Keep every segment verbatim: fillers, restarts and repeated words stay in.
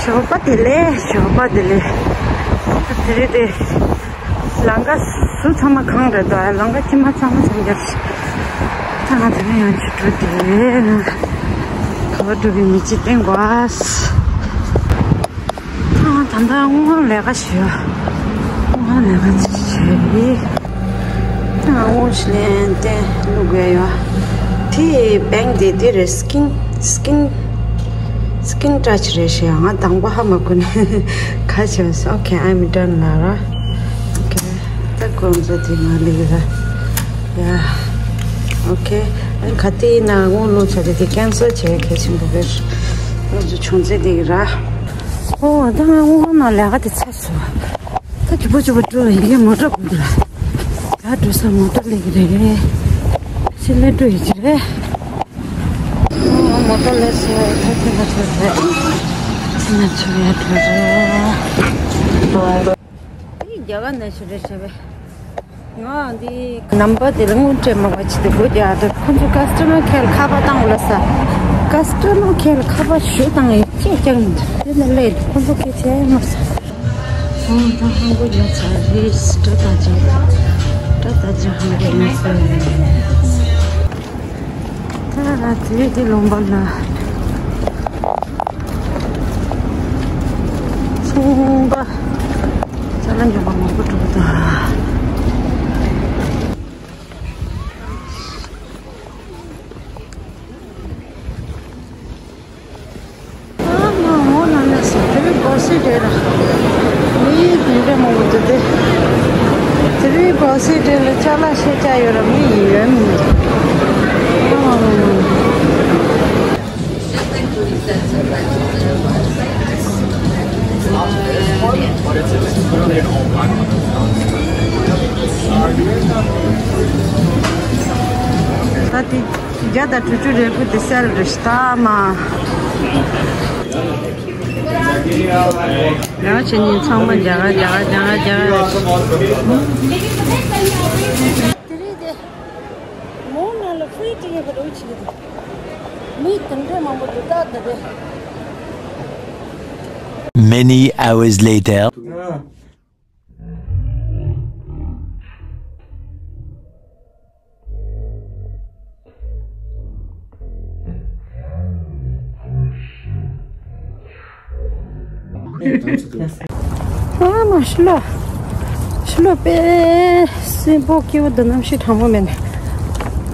ཞོགས་པ་བདེ་ལེགས། ཞོགས་པ་བདེ་ལེགས། དེ་རེད་དེ། ལམ་ཁ་ཟུར་ཚང་མ་གངས་རེད་དོ། ལམ་ཁ་དཀྱིལ་མ་ཚང་མ་ཚང་རྒྱབ། ད་ང་དེ་ནས་ཡང་ཅིག་འགྲོ་དེ། ང་ག་པར་འགྲོ་གི་མི་ཅིག་བསྟན་དགོས། ད་ང་ད་ལྟ་དངུལ་ཁང་ལས་ཀ་བྱོས། དངུལ་ཁང་ལས་ཀ་ཅིག་བྱས། ང་དངུལ་ཞིག་ལེན་ཏེ་བླུག་དགོས་ཡོད། དེ་བེང་དེ་དེ་རེད། སི་ཀིན་སི་ཀིན་སི་ཀིན་ཊཆ་རེད་ཤག་ང་དང་པོ་ཧ་མ་གོ་ནས་ཁ་ཕྱེ་སོང་། Okay, I'm done ལབ་ར། Okay, ད་ཁོང་ཚོ་དེ་ང་ལས་ར། Yeah, okay. ག་དེ་ཡིན་ན་དངུལ་བླུགས་ཚར་དེ་དེ་ཀེན་སེལ་བྱེད་གལ་ཆེན་པོ་རེད། ཁོང་ཚོ་བྱུང་ཚེ་དེ་གི་ར། ཨོ་ད་ང་དངུལ་ཁང་ནང་ལས་ཀ་དེ་ཚར་སོང་། ད་གྲུ་པ་གྲུ་པ་འགྲོ་ཡི་གེ་མོ་ཊ་དགོས་ལ། ད་འགྲོ་ས་མོ་ཊ་ལས་ཀྱི་རེད། ཕྱི་ལས་འགྲོ་ཡི་ཅི་རེད། མོ་ཊ་ལས་སོ་ད་ཐེངས་ང་ཚོ་རེད། ང་ཚོ་ཡར་འགྲོ་རེད། འདི་རྒྱ་གར་ནས་ཞུ་རེད་ཞུ་བས། ང་འདི་ནམ་པ་དེ་ལ་དངུལ་སྤྲད་མ་དགོས་ཅི་དེ་དགོས་ཀྱི་ཨ། ད་ཁོང་ཚོ་ཀ་སི་ཊ་མར་ཁེར་ལ་ཁ་པར་བཏང་དགོས་ལ་ས། ཀ་སི་ཊ་མར་ཁེར་ལ་ཁ་པར་ཞུ་བཏང་ཡིན་ཅེས་ཀྱང་མི་འདུག་དེ་ནས་སླེབས་ཁོང་ཚོ་སྐད་ཆ་མ་ཟ། ཨོ་ད་ཧང་གོ་ཡོད་ཚ་རེད། སྐྲ་ད་ཅི་སྐྲ་ད་ཅི་ཧང་གོ་ཡོད་ཚ་རེད། ད་ང་ཚོའི་དེ་ལུང་པ་ལ་ཚོང་པ་ཅ་ལག་འཇོག་པ་མང་པོ་འགྲོ་གི་འདུག་ཨ་མ་འོ་ན་ན་སོ་དེ་རིང་སྦོ་སི་དེ་ལ་མི་དེ་འདྲ་མང་པོ་འདུག་སྟེ། དེ་རིང་སྦོ་སི་དེ་ལ་ཅ་ལག་ཤེས་བྱ་ཡོད་ར་མི་ཡོད་མི་འདུག་ཨ་མ་མ་མ། ད་དེ། བརྒྱ་དང་དྲུག་ཅུ་རེ་དགུ་དེ་སེལ་རེད་ཤག་ད་མ། ཡང་ཕྱི་ཉིན་ཚང་མ་རྒྱ་གར་རྒྱ་གར་རྒྱ་གར་རྒྱ་གར་རེད། དེ་རིང་དེ་མོ་ནང་ལ་ཧྥི་ཊི་ཡོད་པ་རེད་ཆི་གི་དེ། མི་དེ་འདྲ་མང་པོ་འདུག་ད་དེ་རེད། Many hours later. ཨ་མ་ཤི་ལོ། ཤི་ལོ་པེ་སྲིན་པོ་སྐྱེ་བོ་འདི་གནམ་གཤིས་གྲང་མོ་མེད་ནས།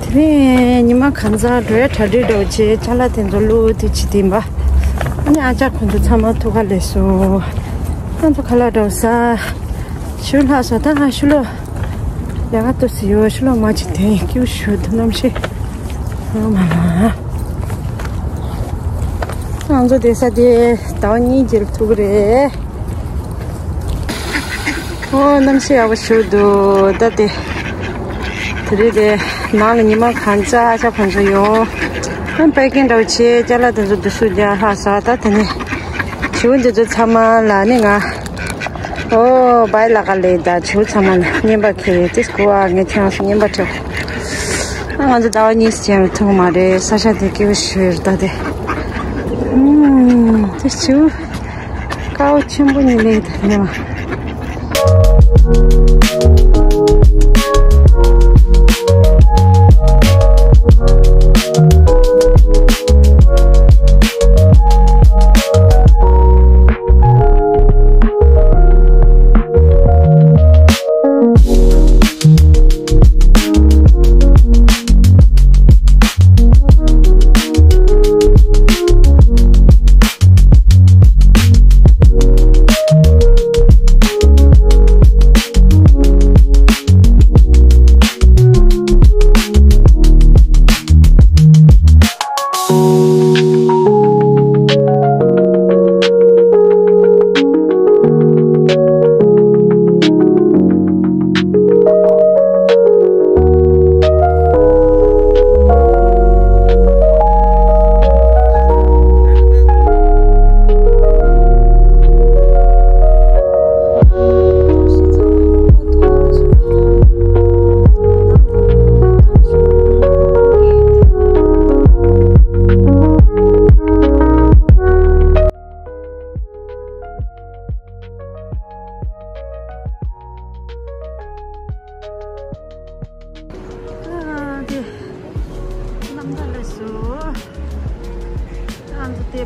དེ་རིང་ཉི་མ་གང་ཚ་འགྲོ་ཡ་གྲ་སྒྲིག་འདྲ་བོ་བྱས་ཅ་ལག་དེ་ཚོ་བླུགས་དེ་བྱེད་དེ་ཡིན་པ། ཨ་ནི་ཨ་ཅག་ཁོང་ཚོ་ཚང་མ་ཐུག་ག་སླེབས་སོང་། ཁོང་ཚོ་ཁ་ལག་འདྲ་བོ་ཟ། ཞུ་ལྷག་སོང་ད་ང་ཤི་ལོ། ཡག་ག་ཏོ་སི་ཡོ་ཤི་ལོ་མ་ཅི་དེ་སྐྱིད་ཤོད་དུ་གནམ་གཤིས། ཨ་མ་མ། ང་ཚོ་བསྡད་ས་དེ་ཟླ་བ་གཉིས་རྗེས་ལ་ཐུག་གི་རེད། ཨོ་གནམ་གཤིས་ཡག་པོ་ཞིག་འདུག་ད་དེ། དེ་རིང་དེ་ནང་ལ་ཉི་མ་གང་ཚ་ཨ་ཅག་ཁོང་ཚོ་ཡོང་། ཨ་པེ་ཀིང་འདྲ་བོ་བྱས་ཅ་ལག་དེ་ཚོ་བསྡུ་གསོག་རྒྱག་ལྷག་ས་ད་དེ་ནས། བྱིའུ་འདི་ཚོ་ཚང་མ་ལ་ནི་ང་། ཨོ་བའི་ལ་ཀ་ལེ་ད་བྱིའུ་ཚང་མ་ལ་རྔན་པ་ཁྱེར་ཏིས་གོ་ཨ་ངས་ཁྱེད་རང་ཚོ་རྔན་པ་སྤྲད། ཨ་ང་ཚོ་ཟླ་བ་གཉིས་ཙམ་ལ་ཐུག་མ་རེད། ས་ཆ་དེ་སྐྱིད་པོ་ཞིག་རེད་ད་དེ། ཨུམ་ཏིས་བྱིའུ་དཀར་པོ་ཆེན་པོ་གཉིས་ལེ་ད་ནི་མ།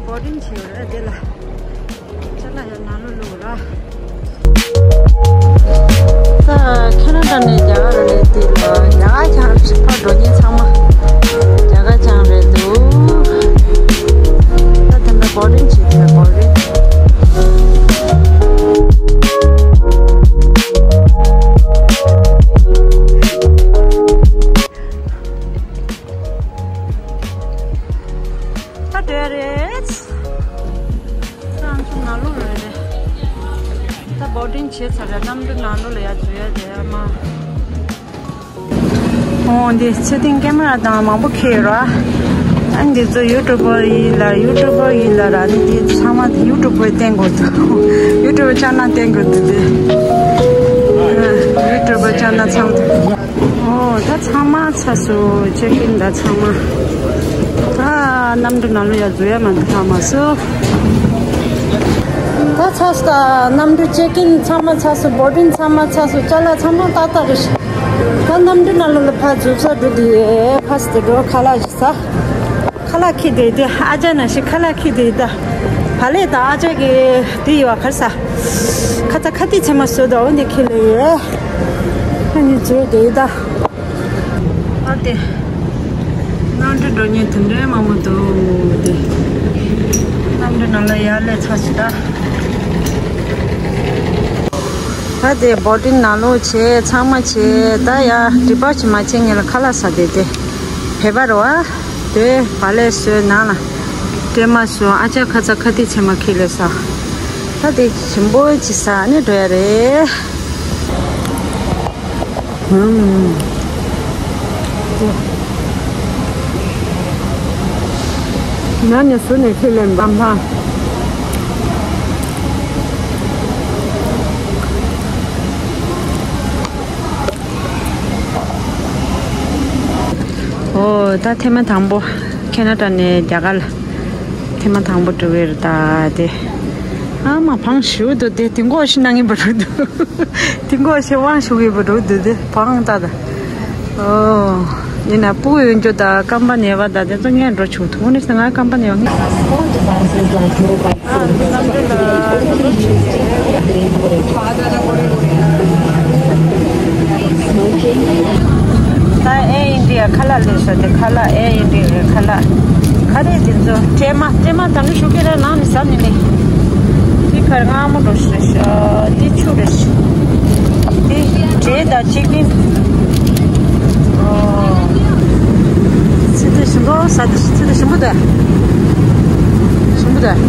བོར་ཌིང་བྱས་ཡོད་རེད་དེ་ལ། ཅ་ལག་ཡང་ནང་ལོགས་བླུགས་ར། ད་ཁེ་ན་ཌ་ནས་རྒྱ་གར་རུ་སླེབས་དུས་ལ་རྒྱ་གར་ཆང་རེད། ཕར་འགྲོ་མཁན་ཚང་མ་རྒྱ་གར་ཆང་རེད་འདུག་ད་དེ་འདྲ་བོར་ཌིང་བྱས་དེ་བོར་ཌིང་། ད་འགྲོ་ཡ་རེད། ད་ང་ཚོ་ནང་ལོགས་རེད་རེད། ད་བོར་ཌིང་བྱས་ཚར་རེད། གནམ་གྲུ་ནང་ལོགས་ལ་ཡར་འཛུལ་ཡ་རེད་ཨ་མ། འོ་འདི་ཚེ་བརྟན་ཀེ་མ་ར་དང་མང་པོ་ཁྱེར་ཡོད་ར། ཨ་འདི་ཚོ་ཡུ་ཊུབ་པར་ཡིན་ལ་ཡུ་ཊུབ་པར་ཡིན་ལ་ར། ཨ་ནི་འདི་ཚང་མ་ཡུ་ཊུབ་པར་བསྟན་དགོས་འདུག་ཡུ་ཊུབ་པར་ཅ་ལག་བསྟན་དགོས་འདུག་དེ་ཡུ་ཊུབ་པར་ཅ་ལག་ཚང་འདུག་ཨོ་ད་ཚང་མ་ཚར་སོང་། ཅེག་ཨིན་ད་ཚང་མ། ད་གནམ་གྲུ་ནང་ལོགས་ཡར་འཛུལ་ཡ་མ་འདུག་ཧ་མ་སོང་། ད་ཚར་སོང་། ད་གནམ་གྲུ་ཅེག་ཨིན་ཚང་མ་ཚར་སོང་། བོར་ཌིང་ཚང་མ་ཚར་སོང་། ཅ་ལག་ཚང་མ་ཏག་ཏག་རེད། ད་གནམ་གྲུ་ནང་ལོགས་ལ་ཕར་འཛུལ་ས་འགྲོ་དུས་ཕར་ཙམ་འགྲོ། ཁ་ལག་ཞིག་ཟ། ཁ་ལག་འཁྱེར་བསྡད་དེ་ཨ་ཅག་ནང་བཞིན་ཁ་ལག་འཁྱེར་བསྡད་ད། བག་ལེབ་དང་ཨ་ཅག་གི་དེ་ཡོད་པ་གར་ས། ཁ་ཚ་ཁ་ཏི་ཚེར་མ་བཟོས་འདུག་འོ་འདི་འཁྱེར་ལེ་ཡོད། ཨ་ནི་འཛུལ་བསྡད་ད། ཨ་དེ། གནམ་གྲུ་འགྲོ་མཁན་དེ་འདྲའི་མང་པོ་འདུག་དེ། གནམ་གྲུ་ནང་ལ་ཡར་སླེབས་ཚར་ཅིག་ད། ད་དེ་བོར་ཌིང་ནང་ལོགས་བྱས་ཚང་མ་བྱས་ད་ཡ་ཌི་པར་ཅར་མ་བྱས་སྔོན་ལ་ཁ་ལག་ཟ་བསྡད་དེ། བོད་པ་རེད་བ། དེ་བག་ལེབ་བཟོས་ནང་ལ་སྲན་མ་བཟོས། ཨ་ཅག་ཁ་ཚ་ཁ་ཏི་ཚེར་མ་འཁྱེར་སླེབས་ས། ད་དེ་ཞིམ་པོ་ཅིག་ཟ་ནས་འགྲོ་ཡ་རེད། ཧུམ། ང་ནི་སུ་ནས་ཁས་ལེན་བམ་ལྷ། ཨོ་ད་ཐེངས་མ་དང་པོ་ཁེ་ན་ཌ་ནས་རྒྱ་གར་ལ་ཐེངས་མ་དང་པོ་འགྲོ་གི་རེད་ད་དེ། ཨ་མ་བང་ཞིག་འདུག་དེ་དེ་མགོ་ཞིག་གནང་གི་མི་འདུག་དེ་མགོ་ཞིག་དབང་ཞུ་གི་མི་འདུག་དེ་དེ་བང་ད་ད། ཨོ། ཡིན་ན་སྤུ་གུ་ཡོད་རྒྱུ་དང་རྐང་པ་ན་བ་དང་དེ་ཚོ་ངས་འགྲོ་ཆོག་ཐུག་ནི་ང་རྐང་པ་ན་བ་ངས། ད་ཨེ་ཨིན་ཌི་ཡ་ཁ་ལག་སླེབས་སོང་དེ་ཁ་ལག་ཨེ་ཨིན་ཌི་ཡ་ཁ་ལག་ག་རེ་དེ་ཚོ་སྲན་མ་སྲན་མ་དང་ནི་ཞུ་གི་ར་ནང་ནས་ཟ་ནི་མེད། འདི་གར་མངར་མོ་འགྲོ་ཞིག་རེད་ཤག་འདི་ཆུ་རེད་ཤག་འདི་འབྲས་དང་ཅིག་པིན། ཨོ། ཚི་ཏི་ཞིམ་པོ་ཟ་འདི་ཚི་ཏི་ཞིམ་པོ་འདུག་ཞིམ་པོ་འདུག་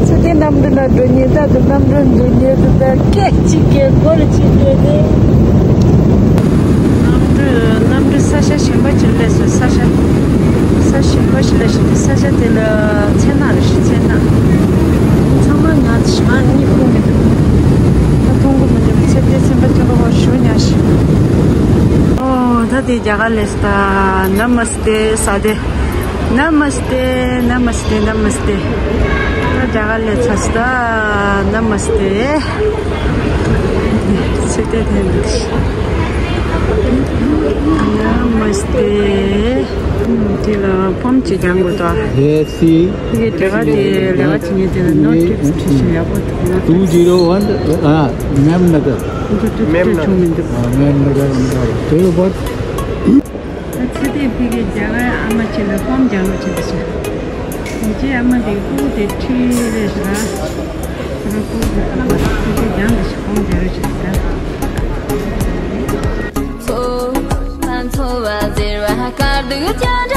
ཚེ་བརྟན་གནམ་གྲུ་ནང་འགྲོ་མཁན་ད་དུང་གནམ་གྲུ་འགྲོ་མཁན་དུ་ད་སྐད་ཅིག་སྐད་སྒོར་ཅིག་སྐད་དེ། གནམ་གྲུ་གནམ་གྲུ་ས་ཆ་གཞན་པ་ཅིག་སླེབས་སོང་ས་ཆ། ས་གཞན་པ་ཞིག་ལ་ཞིག་ས་ཆ་དེ་ལ་ཚེ་ན་རེ་ཞིག་ཚེ་ན། ཚང་མ་ང་ཞི་མ་གཉིད་ཁུག་མི་འདུག་ད་མཐོང་གི་མི་འདུག་ཚེ་བརྟན་སེམས་པ་སྐྱོ་རོགས་ཞུ་ཉག་ཞིག་ཨོ་ད་དེ་རྒྱ་གར་སླེབས་སོང་ད་ན་མ་སྟེ་ས་དེ། Namaste, namaste, namaste. ད་རྒྱ་གར་སླེབས་ཚར་སོང་། Namaste. ཚེ་བརྟན་འདུག Namaste. དེ་ལ་ཕོམ་ཅིག་རྒྱག་དགོས་ད། Yes, see. དེ་གའི་རྒྱ་གར་དེ་ལས་ཀ་བྱེད་མཁན་དེ་ལ་no tips བྲིས་ཤིང་ཡག་པོ་འདུག Two zero one, ah, Memnagar. མེམ་ནག་བྱུང་མི་འདུག་མེམ་ནག་དེ་ལ་བར། ཚེ་བརྟན་ཕ་གིར་རྒྱ་གར་ཨ་མ་ཆེ་བའི་ཕོམ་རྒྱག་རོགས་བྱེད་པ་བྱ། ངེད་ཀྱི་ཨ་མ་དེ་སྤུ་གུ་དེ་ཁྲིད་རེད་ཤག་ཁོ་རང་སྤུ་གུ་དེ་ཁྲིད་རྒྱང་དུ་ཕོམ་རྒྱག་རོགས་བྱེད་པ་བྱ། འཚོ་བ་ཟེར་བ་དཀའ་སྡུག་ཅན་